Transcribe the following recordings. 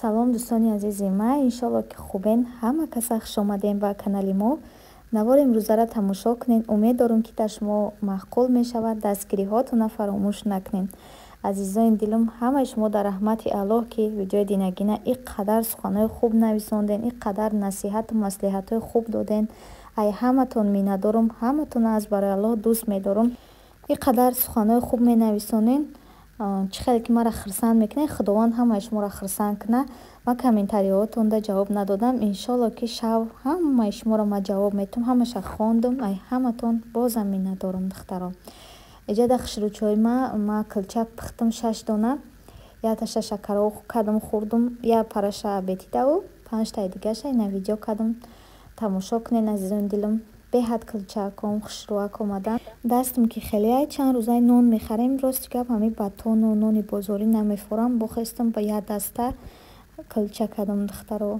Салом, дӯстони азизи ман, иншолло, ки хубен. Ҳама каса хушомадем ба канали мо. Навори имрӯзаро тамошо кунед, умед дорам, ки дар шумо маъқул мешавад. Дастгириҳотона фаромӯш накунед. Азизони дилам, ҳамаи шумо дар раҳмати Аллоҳ, ки видеои динагина ин қадар суханҳои хуб нависонден, ин қадар насиҳату маслиҳатҳои хуб доден. Ай ҳаматон миннатдорам, ҳаматонро аз барои Аллоҳ дӯст медорам. Ин қадар суханҳои хуб менависонен, чӣ хеле ки маро хурсанд мекунед, Худованд ҳамаи шуморо хурсанд кунад. Ман комментариҳоятонда ҷавоб надодам, иншолло, ки шав ҳамаи шуморо ман ҷавоб метум. Ҳамаша хондум, ай ҳаматон бозам миннатдорам, духтаро. Иҷода хушрӯчои ма килча пухтум, шаш дона. Якташа шакаро кардам, хӯрдум, як параша бетидаву панҷтаи дигаша ина видео кардам. Тамошо кунед, азизони дилам. Беҳад килчаком хушрӯак омадан. Дастам ки хеле чанд рӯзаи нон мехарем, рости гап, ҳамин батону нони бозорӣ намефорам. Бохестам, ба як даста килча кардам, духтаро.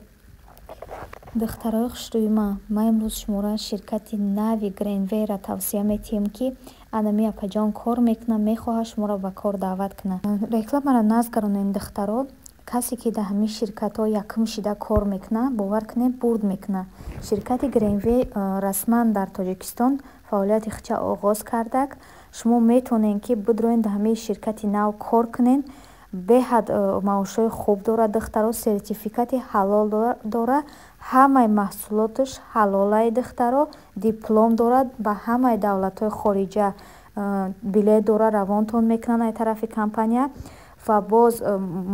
Духтарои хушрӯи ман, ман имрӯз шуморо ширкати нави Гренвейра тавсия метиҳем, ки анами апаҷон кор мекунад, мехоҳад шуморо ба кор даъват кунад. Рекламаро назгаронед, духтаро. Касе ки дар ҳамин ширкатҳо якум шида кор мекунад, бовар кунед, бурд мекунад. Ширкати Гренвей расман дар Тоҷикистон фаъолияти худша оғоз кардак. Шумо метавонед, ки бидроед, дар ҳамин ширкати нав кор кунед. Беҳад маошҳои хуб дорад, духтаро, сертификати ҳалол дорад, ҳамаи маҳсулоташ ҳалолай, духтаро, диплом дорад, ба ҳамаи давлатҳои хориҷа билет дорад, равонтон мекунанд ай тарафи компания ва боз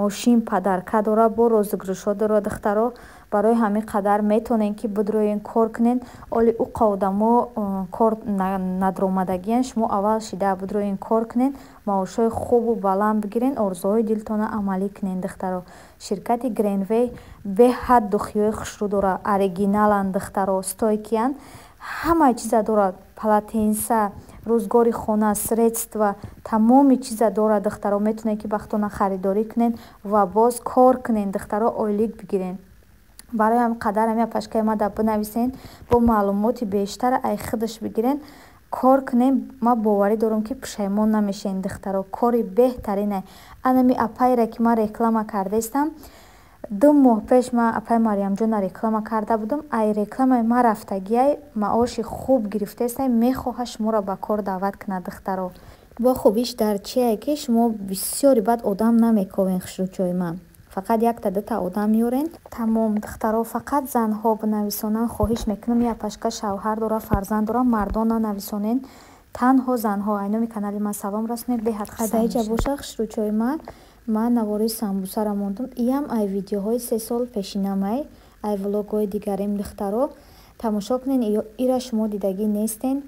мошин подарка дорад, бо розыгрышҳо дорад, духтаро. Барои ҳамин қадар метавонед, ки бидроед, кор кунед. Оли уқа одамо кор надромадагиянд, шумо аввал шида бидроед, кор кунед, маошҳои хубу баланд бигиред, орзуҳои дилтонро амалӣ кунед, духтаро. Ширкати Гренвей беҳад духиҳои хушрӯ дорад, оригиналанд, духтаро, стойкиянд, ҳамаи чиза дорад: полотенца, рӯзгори хона, средства, тамоми чиза дорад, духтаро. Метавонед, ки ба худтона харидорӣ кунед ва боз кор кунед, духтаро, ойлик бигиред. Барои ҳамин қадар ҳамин апашкаи мада бинависен, бо маълумоти бештар ай худаш бигирен, кор кунем. Ман боварӣ дорам, ки пушаймон намешавед, духтаро, кори беҳтаринае. Анами апайре, ки ман реклама кардаистам, 2 моҳ пеш ман апаи Марьямҷонро реклама карда будам. Ай рекламаи ман рафтагиай, маоши хуб гирифтаистай, мехоҳад шуморо ба кор даъват кунад, духтаро. Бо хубиш дар чие, ки шумо бисёри баъд одам намековен, хушрӯчои ман, фақат якта дута одам меорен, тамом. Духтаро, фақат занҳо бинависонанд, хоҳиш мекунам. Як апашка шавҳар дора, фарзанд дора, мардон нанависонен, танҳо занҳо. Айноми канали ман салом расонед, беҳад хадаиҷа боша. Хушрӯчои ман, ман навори самбусаро мондум. Иам ай видеоҳои 3 сол пешинамай, ай влогҳои дигарем, духтаро, тамошо кунед. Ира шумо дидагӣ нестен,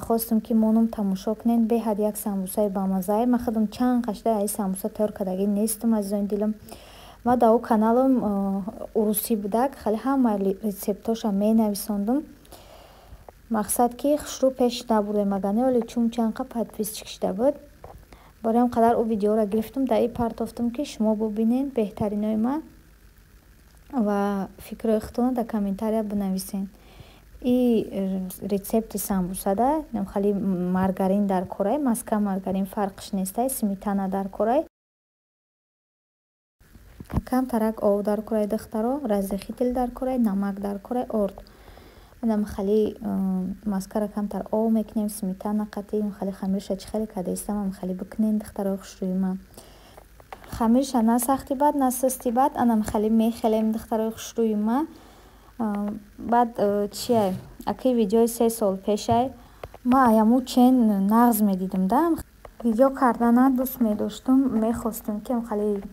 хостум, ки монум, тамошо кунед. Беҳад як самбусаи бамаззае. Ман худам чанд қашда ай самбуса тайёр кардагӣ нестам, азизони дилам. Ман дар о каналам урусӣ будак, хеле ҳама рецептҳоша менависондум. Мақсад, ки хушрӯ пеш набурдем, агар не, оли чун чанд қа подписчик шида буд. Барои ҳам қадар ӯ видеоро гирифтум, дар и партофтум, ки шумо бубинед, беҳтаринои ман, ва фикрҳои худтонро дар комментария бинависед. И рецепти самбусада хали маргарин дар корай, маска, маргарин фарқш нестай, сметана дар корай, камтарак об дар корай, духтаро, разрыхлитель дар корай, намак дар корай, орд. Инам хали маскара камтар об мекунем, сметана қатӣ хали хамирша чӣ хеле кадаистам, хали бикунен, духтарои хушрӯи ман. Хамирша на сахти бад, на сусти бад, анам хали мехелем, духтарои хушрӯи ман. Баъд чия, акаи видеои 3 сол пешай, ман аяму чен нағз медидим да, видео кардана дӯст медоштум, мехостум, ки амхали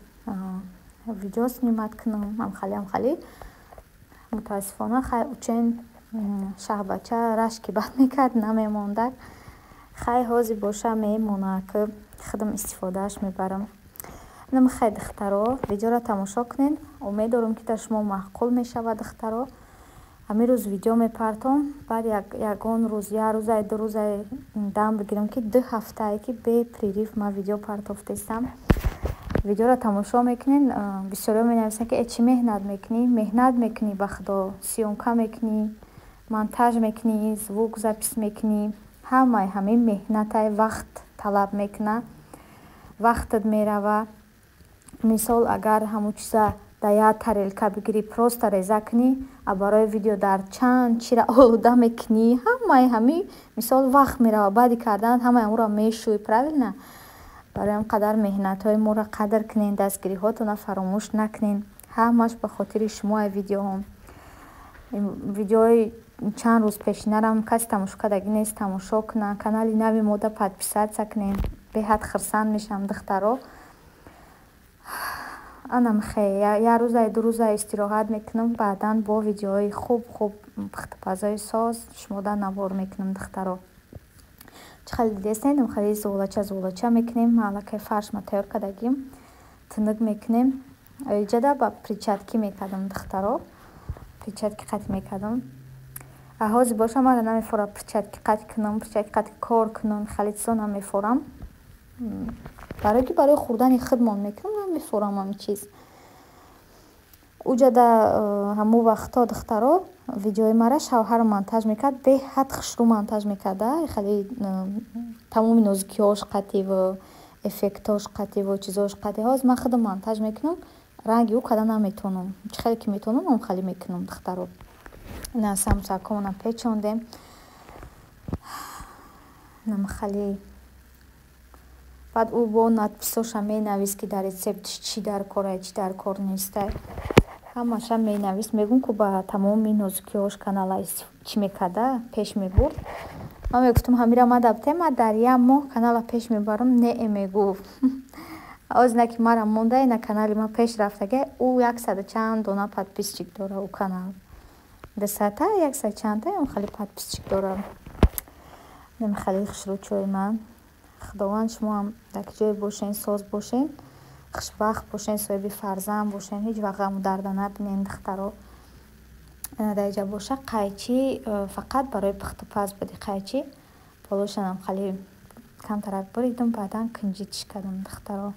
видео снимать кунам, амхали, амхали. Мутаассифона, хай, учен шаҳбача рашки бад мекард, намемондак. Хай, ҳозир боша мемонад, ки худам истифодааш мебарам. Хай, духтаро, видеоро тамошо кунед, умед дорам, ки дар шумо маъқул мешавад. Духтаро, ҳамин рӯз видео мепартом, баъд ягон рӯз, як рӯзай, 2 рӯзай дам бигирам, ки 2 ҳафтае, ки беперерыв ман видео партофтаистам. Видеоро тамошо мекунед. Бисёриҳо менависанд, ки э, чӣ меҳнат мекунӣ? Меҳнат мекунӣ, ба худо, съёмка мекунӣ, монтаж мекунӣ, звук запись мекунӣ, ҳамаи ҳамин меҳнатай, вақт талаб мекунад, вақтат мерава. Мисол, агар ҳамун чиза Дар як тарелка бигирӣ, просто реза кунӣ, а барои видео дар чанд чира олуда мекунӣ. Ҳамаи ҳамин мисол вақт меравад, баъди карданат ҳамаи ҳамонро мешӯӣ, правильно? Барои ҳам қадар меҳнатҳои моро қадр кунед, дастгириҳотонро фаромӯш накунед. Ҳамаш ба хотири шумо видеоҳом. Видеои чанд рӯз пешинарам касе тамошо кардагӣ нест, тамошо кунанд. Канали нави мода подписаться кунед. Беҳад хурсанд мешавам, духтаро. Анам хе, як рӯза, 2 рӯза истироҳат мекунам, баъдан бо видеоҳои хуб хуб, пухтупазҳои соз шумода навор мекунам, духтаро. Чӣ хеле дидестед, хеле зуғлача зуғлача мекунем. Ман аллакай фаршма тайёр кардагим, тунук мекунем. Иҷада ба перчатки мекардам, духтаро, перчатки қатъ мекардам. А ҳозир боша мара намефорам перчатки қатъ кунам, перчатки қатъ кор кунам, хеле чизо намефорам. Барое ки барои хӯрдани худмон мекунам, намефорам ҳамин чиз. Уҷада ҳамон вақтҳо, духтаро, видеои мара шавҳарам монтаж мекард, беҳад хушрӯ монтаж мекарда, хеле тамоми нозукиҳош қатъиву эффектҳош қатъиву чизош қатъи. Ҳозир ман худам монтаж мекунам, ранги ӯ карда наметавонам. Чӣ хеле ки метавонам, он хеле мекунам, духтаро. Ина самсакҳомона печондем. Намхали баъд ӯ бо надписоша менавист, ки дар рецептш чӣ дар корай, чӣ дар кор нестай. Ҳамаша менавист. Мегӯм, ку ба тамоми нозукиҳош канала чӣ мекарда, пеш мебурд. Ман мегуфтам, ҳамира ма дабте, ма дар як моҳ канала пеш мебарам, не, мегуфт. Ҳозир на ки мара монда, ина канали ма пеш рафтага, ӯ яксаду чанд дона подписчик дора, ӯ канал. 200-та, яксаду чандта хеле подписчик дора. Хеле хушрӯ чои ман. Худованд шумоам дар ҷое бошен, соз бошен, хушбахт бошен, соҳиби фарзанд бошен, ҳеҷ вақт ғаму дарда набинен, духтаро. Дар иҷа боша қайчи фақат барои пухтупаз буди қайчи. Болошанам хеле камтарак буридум, баъдан кунҷитш кардам, духтаро.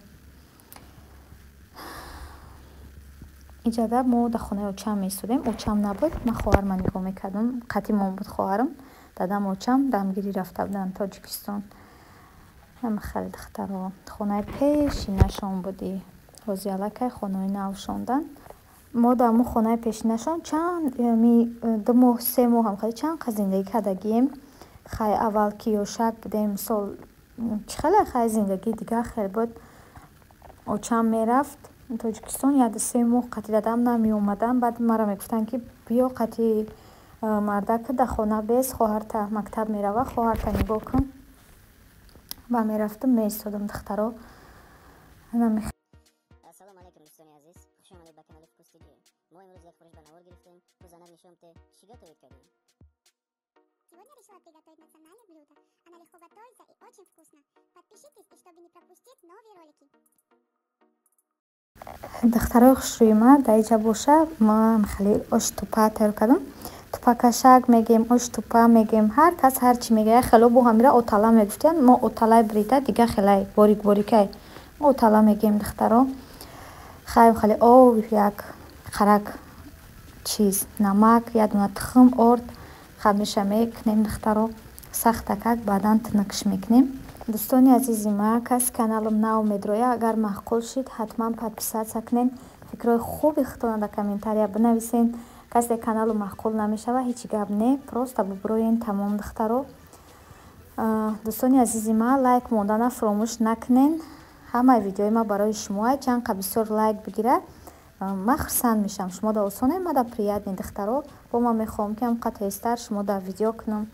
Иҷада мо дар хонаи очам меистодем. Очам набуд, ман хоҳарма нигоҳ мекардам. Қатъимон буд хоҳарам. Дадам, очам дамгирӣ рафта буданд Тоҷикистон. Хеле, духтаро, хонаи пешинашон будӣ. Ҳозир аллакай хонаҳои нав шондан. Мо дар ҳамон хонаи пешинашон чанд 2 моҳ, 3 моҳ ҳам хеле чанд қад зиндагӣ кардагием. Хай, аввал ки ёшак будем, мисол чӣ хеле хай зиндагии дигар хел буд. Очам мерафт Тоҷикистон, як 3 моҳ қатъи дадам намеомаданд. Баъд маро мегуфтанд, ки биё қатъи мардака дар хона бес, хоҳарта мактаб мерава, хоҳарта нигоҳ кун. Ба мерафтам, меистодам, духтаро. Ассалому алайкум, дӯстони азиз, хуш омадед ба канали Вкус ТВ. Мо имрӯз як хӯриш ба навор гирифтем. Ту занак нишон те, чӣ готовить кардӣ? Сегодня решила приготовить национальное блюдо. Она легко готовится и очень вкусно. Подпишитесь, и чтобы не пропустить новые ролики. Духтарои хушрӯи ман, дар иҷа боша ман хеле ош тупа тайёр кардам. Тупакашак мегем, ош тупа мегем, ҳар кас ҳар чӣ мега. Як хело бо ҳамира отала мегуфтиянд. Мо оталаи брида дига хелай борик борикай отала мегем, духтаро. Хайм хеле об, як қарак чиз намак, як дона тухм, орд, хамирша мекунем, духтаро, сахтакак, баъдан тунукш мекунем. Дӯстони азизи ман, каси каналам нав медроя, агар маъқул шид, ҳатман подписаться кунед, фикрҳои хуби худтонро дар комментария бинависед. Касе каналу маъқул намешавад, ҳеҷ гап не, просто буброен, тамом, духтаро. Дӯстони азизи ман, лайк мондана фаромӯш накунед. Ҳамаи видеои ман барои шумоа. Чанд қа бисёр лайк бигирад, ман хурсанд мешавам. Шумо да осоне, ман да приятный, духтаро. Бо ман мехоҳам, ки ҳамқа тезтар шумо да видео кунам.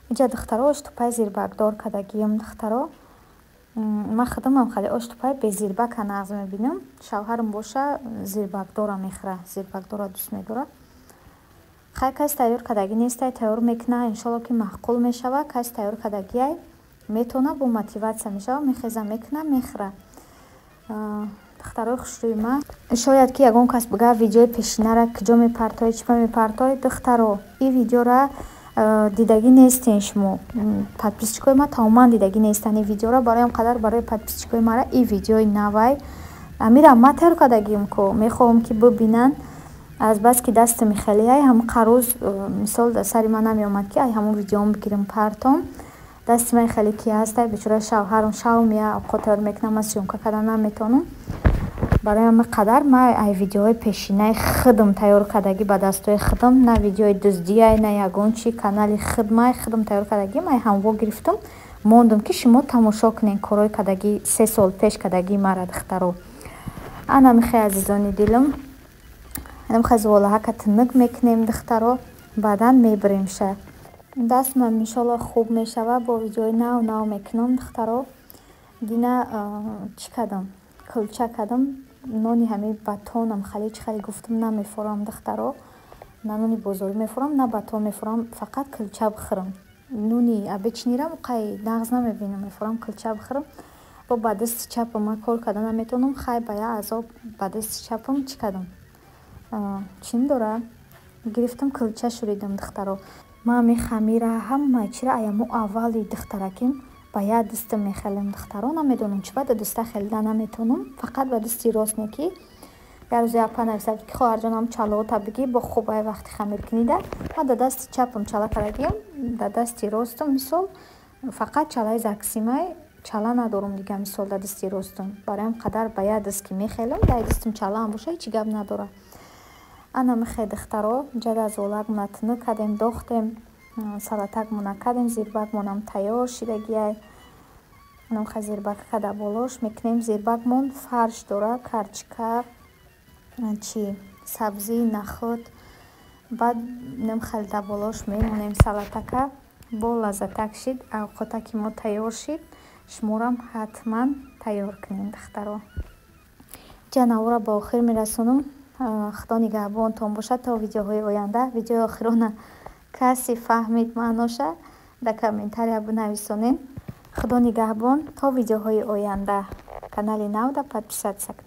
Инҷа, духтаро, ош тупаи зирбакдор кардагием, духтаро. Ман худамам хеле ош тупаи безирбака нағз мебинам. Шавҳарам боша зирбакдора мехӯра, зирбакдора дӯст медорад. Хай, каси тайёр кардагӣ нестай, тайёр мекуна, иншолло ки маъқул мешавад. Каси тайёр кардагиай метавона, бо мотиватсия мешава, мехеза, мекуна, мехӯра. Духтарои хушрӯи ман, шояд ки ягон кас бига, видеои пешинара куҷо мепартоӣ, чӣ мепартоӣ? Духтаро, ин видеора дидагӣ нестен шумо, подписчикои ман тамоман дидагӣ нестанд ин видеора. Барои ҳам қадар барои подписчикои мара ин видеои навай, амира ман тайёр кардагием ку мехоҳам, ки бибинанд. Азбаски дастами хелеай, ҳамқа рӯз мисол сари ман намеомад, ки ай ҳамон видеом бигирам партом. Дасти ман хеле ки ҳастай, бечора шавҳарам шав мея, овқот тайёр мекунам, ман съёмка кардан наметавонам. Барои ҳамин қадар ман ай видеоҳои пешинаи худам тайёр кардагӣ ба дастҳои худам, на видеои дуздиай, на ягон чи, канали худмай, худам тайёр кардагӣ, ман ҳамво гирифтам, мондам, ки шумо тамошо кунед корҳои кардагӣ 3 сол пеш кардагии мара, духтаро. Ана михе, азизони дилам, намхе зуволаҳака тунук мекунем, духтаро, баъдан мебиремша. Дастмам иншолло хуб мешавад, бо видеои нав нав мекунам, духтаро. Дина чӣ кардам? Кулча кардам. Нони ҳамин батонам хали чӣ хеле гуфтам, намефурам, духтаро. На нони бозорӣ мефурам, на батон мефурам, фақат кулча бихӯрам. Нуни обычный рам қай нағз намебинам, мефурам кулча бихӯрам. Бо ба дасти чапам ман кор карда наметавонам. Хай, ба як азоб ба дасти чапам чӣ кардам? Чӣ дора? Гирифтам, кулча шӯридам, духтаро. Ман ҳамин хамира, ҳамаи чиро аямо аввали духтараким ба як дастам мехелем, духтаро. Намедонам, чӣ ба даста хелида наметавонам, фақат ба дасти рост. Не ки як рӯзе апа нависад, ки хоҳарҷонам, чалоота бигир, бо хуб ай вақти хамир кунида. Ман да дасти чапам чала кардагиам, да дасти ростам мисол фақат чалаи заксимай, чала надорам дига, мисол да дасти ростам. Барои ҳам қадар ба як даст ки мехелам, дар дастам чалаам боша, ҳеҷ гап надорад. Ана михе, духтаро, ҷада золакмона тунук кардем, дохтем, салатакмона кардем, зирбакмонам тайёр шидагиай. Намхе зирбака дар болош мекунем. Зирбакмон фарш дора, карчка, чи сабзӣ, нахӯд. Баъд намхел дар болош мемонем салатака. Бо лаззатак шид, авқотаки мо тайёр шид. Шуморам ҳатман тайёр кунед, духтаро. Ҷа навора ба охир мерасонам. Худо нигаҳбонтон бошад то видеоҳои оянда. Видеои охирона касе фаҳмид маъноша, дар комментария бинависонед. Худо нигаҳбон то видеоҳои оянда. Канали навда подписаться кунед.